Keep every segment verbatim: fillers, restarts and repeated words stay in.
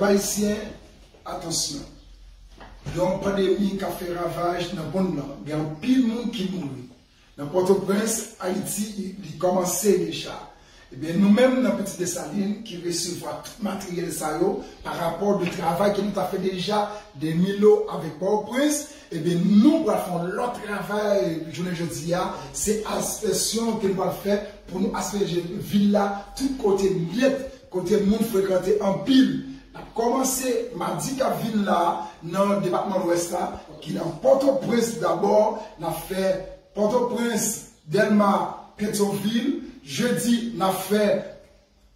Ayisyen, atansyon. Yon pandemi k ap fè ravaj nan monn nan. Gen anpil moun ki mouri. Nan Pòtoprens, Ayiti, li kòmanse deja. Ebyen, nou menm nan Pitit Desalin ki resevwa tout materyèl sa yo, pa rapò de travay ke nou ta fè deja, de Milo avèk Pòtoprens, ebyen, nou pral fè yon lòt travay jounen jodi a. Se aspeksyon ke nou pral fè pou nou aspeje vil la, tout kote nèt, kote moun frekante anpil. N ap kòmanse madi k ap vin la nan depatman Lwès la, ki nan Pòtoprens dabò. N ap fè Pòtoprens, Dèlma, Petyonvil. Jedi, n ap fè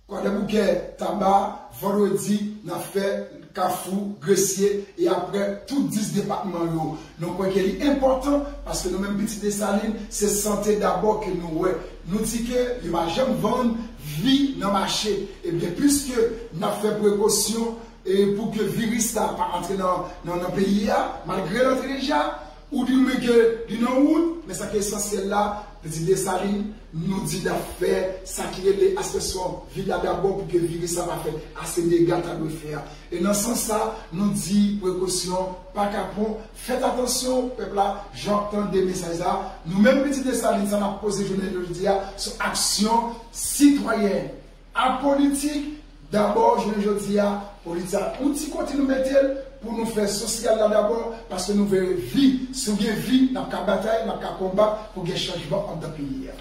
Kwadèboukè, Taba. Vandredi, n ap fè Kafou, Gresye, e aprè tout dis depatman yo. Nou kwè ke li enpòtan, paske nou menm Pitit Desalin, se sante dabò ke nou wè. Nou di ke yo pa janm vann vi nan mache. Ebyen, piske n ap fè prekosyon, e pou ke viris la pa antre nan, nan, nan peyi a, malgre l antre deja, ou di nou ke li nan wout, men sa ki esansyèl la, Pitit Desalin, nou di n ap fè sa ki rele aspeksyon vil la dabò pou ke viris la pa fè ase dega l ta dwe fè a. E nan sans sa, nou di prekosyon pa kapon, fèt atansyon, pèp la, jan w ap tande mesaj la. Nou menm Pitit Desalin, sa n ap poze jounen jodi a, se aksyon sitwayèn. Apolitik, dabò, jounen jodi a, politik a, yon ti kote nou mete l pou nou fè sosyal la dabò, paske nou vle vi. Si w gen vi, n ap ka batay, n ap ka konbat pou gen chanjman anndan peyi a.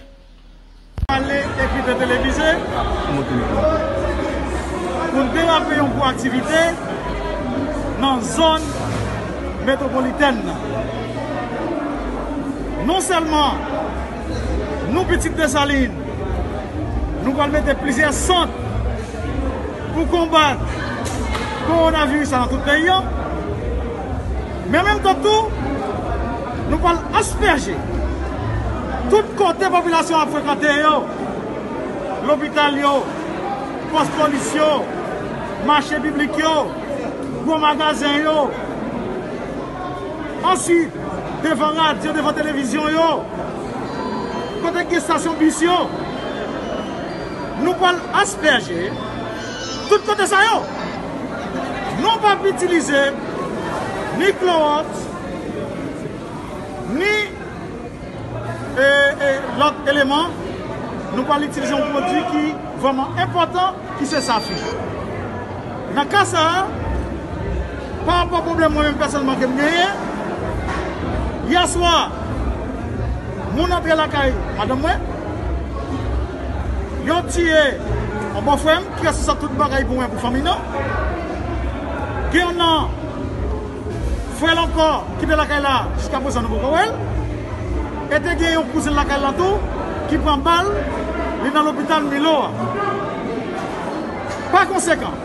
Pale ekri de televize pou n derape yon gwo aktivite nan zòn metwopolitèn nan. Non sèlman nou Pitit Desalin, nou pral mete plizyè sant pou konbat kowonaviris la nan tout peyi an. Men an menm tan tou, nou pral aspèje tout kote popilasyon ap frekante yo, lopital yo, pòs polis yo, mache piblik yo, gwo magazen yo. Answit, devan radyo, devan televizyon yo, kote gen estasyon bis yo, nou pral aspèje tout kote sa yo. Nou p ap itilize ni klowòks, ni e, e, lòt eleman, nou pral itilize yon pwodui ki vrèman enpòtan, ki se safi. Nan ka sa a, pa rapò pwoblèm mwen menm pèsonèlman ke m genyen, yè swa, moun antre lakay madanm mwen, yo tiye yon bòfrè m ki responsab tout bagay pou mwen, pou fanmi nou. Gen yon nan frè l ankò ki te lakay la, jiskaprezan nou poko wè l. E te gen yon kouzen l lakay la tou ki pran bal, li nan lopital Milo a. Pa konsekan,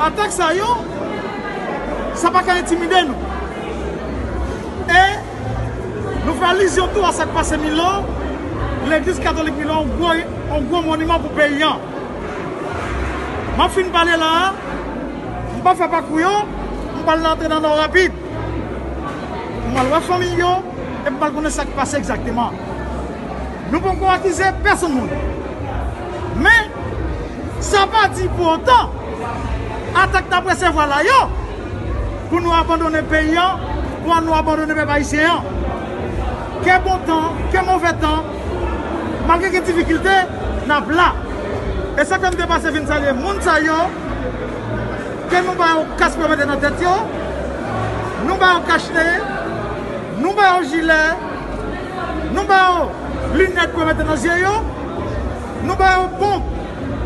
atak sa yo, sa pa ka entimide nou. E nou fè alizyon tou a sa k pase Milo, legliz katolik Milo, yon gwo, yon gwo moniman pou peyi an. M ap fin pale la a, m pa fè pakou yo, m pral antre nan Nò rapid. M al wè fanmi yo, epi m al konnen sa k pase egzakteman. Nou poko akize pèsonn moun. Men, sa pa di pou otan, atak n ap resevwa la yo, pou nou abandone peyi an, pou nou abandone pèp ayisyen an. Ke bon tan, ke movè tan, malgre gen difikilte, n ap la. E sa k fè m te pase vin salye moun sa yo, ke nou ba yo kas pou yo mete nan tèt yo, nou ba yo kach ne, nou ba yo jilè, nou ba yo linèt pou yo mete nan zye yo, nou ba yo ponp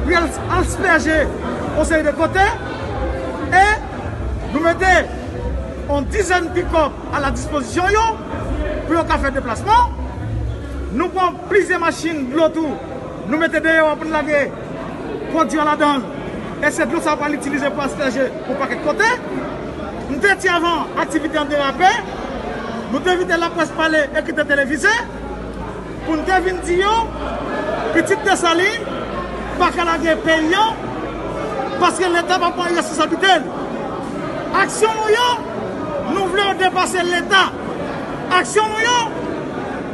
pou y al aspèje yon seri de kote, e nou mete yon dizèn pikòp a la dispozisyon yo, pou yo ka fè deplasman. Nou pran plizyè machin dlo tou, nou mete deyò a pou n lage pwodui an ladan l. E se dlo sa yo pral itilize pou aspèje yon pakèt kote. M te di avan aktivite an derape, nou te envite laprès pale, ekri de televize, pou n te vin di yo, Pitit Desalin pa ka lage peyi an, paske Leta pa pran responsablite l. Aksyon nou yo, nou vle yo depase Leta. Aksyon nou yo,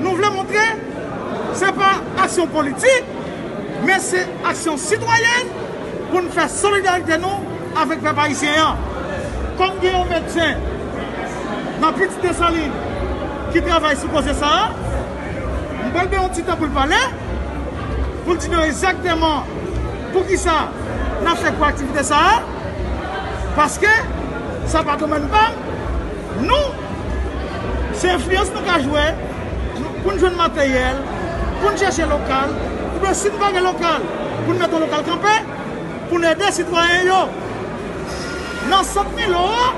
nou vle montre se pa aksyon politik, men se aksyon sitwayèn pou n fè solidarite nou avèk pèp ayisyen an. Kòm gen yon medsen nan Pitit Desalin ki travay sou koze sa a, m pral gen yon ti tan pou l pale, pou l di nou egzakteman poukisa n ap fè gwo aktivite sa a, paske sa pa domèn pa m. Nou, se enfliyans nou ka jwe pou n jwenn materyèl, pou n chèche lokal, oubyen si n pa gen lokal, pou n mete yon lokal kanpe, pou n ede sitwayen yo. Nan sant Milo a,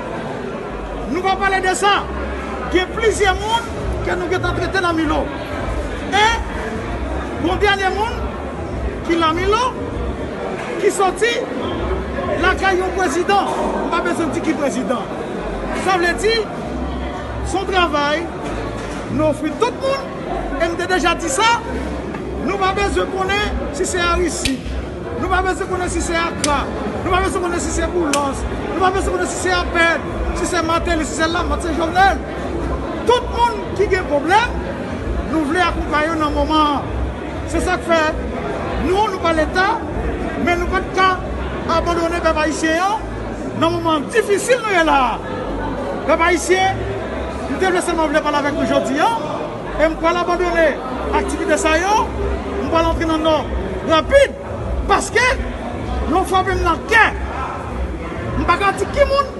nou pa pale de sa. Gen plizyè moun ke nou gentan trete nan Milo. E yon dènye moun ki nan Milo, ki soti lakay yon prezidan. M pa bezwen di ki prezidan. Sa vle di, se yon travay nou ofri tout moun, e m te deja di sa, nou pa bezwen konnen si se Aristide, nou pa bezwen konnen si se Akra, nou pa bezwen konnen si se Boulos, nou pa bezwen konnen si se Apèd, si se Martelly, si se Lamothe, se Jovenel. Tout moun ki gen pwoblèm, nou vle akonpaye yo nan moman an. Se sa k fè nou, nou pa Leta, men nou pa t ka abandone pèp ayisyen an nan moman difisil nou ye la a. Pèp ayisyen, m te vle sèlman vle pale avèk nou jodi an, e m pral abandone aktivite sa yo, m pral antre nan Nò rapid, paske yo frape m nan kè. M pa ka di ki moun,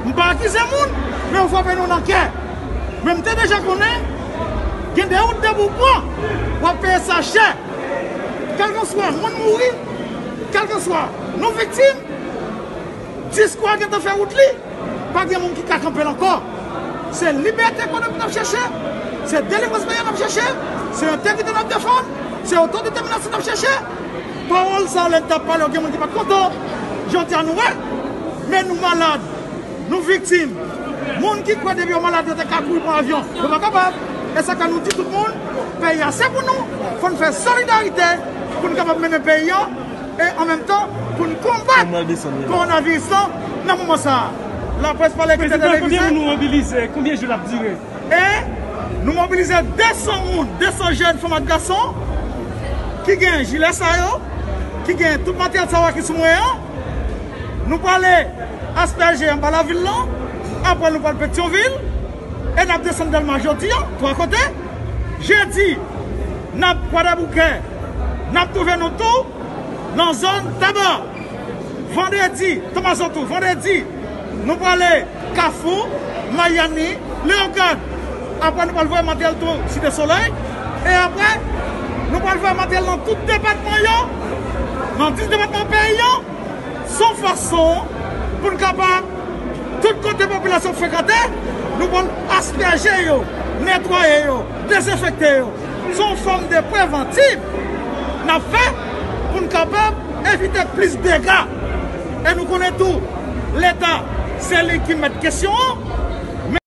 m pa akize moun, men yo frape nou nan kè. Men m te deja konnen, gen de wout de pou pran, w ap peye sa chè. Kèlkanswa moun mouri, kèlkanswa nou viktim, diskou a gentan fè wout li. Pa gen moun ki ka kanpe l ankò. Se libète ekonomik n ap chèche, se delivrans peyi a n ap chèche, se entegrite n ap defann, se otodetèminasyon n ap chèche. Pawòl sa yo, lè n t ap pale yo, gen moun ki pa t kontan. Jodi a nou wè, men nou malad, nou viktim. Moun ki kwè depi yo malad, yo te ka kouri pran avyon, yo pa kapab. E sa k fè nou di tout moun, peyi a se pou nou, fò n fè solidarite pou n kapab mennen peyi a. E an menm tan, pou n konbat kowonaviris lan nan moman sa a. Laprès pale ki te televize. Prezidan, konbyen moun nou mobilize? Konbyen jou l ap dire? E nou mobilize de san moun, de san jèn fanm ak gason ki gen jilè sa yo, ki gen tout materyèl sa yo ki sou mwen an. Nou prale aspèje anba lavil lan, apre nou pral Petyonvil, e n ap desann Dèlma jodi an, twa kote. Jedi, n ap Kwadèboukè, n ap twouve nou tou nan zòn Taba. Vandredi, Thomas Soto, vandredi, nou prale Kafou, Mayani, Leyogàn. Apre, nou pral voye materyèl tou Site Solèy. E apre, nou pral voye materyèl nan tout depatman yo, nan dis depatman peyi an. Se yon fason pou n kapab, tout kote popilasyon frekante, nou pral aspèje yo, netwaye yo, dezenfekte yo. Se yon fòm de prevantiv n ap fè pou n kapab evite plis dega. E nou konnen tou, Leta, se li ki mèt kesyon an,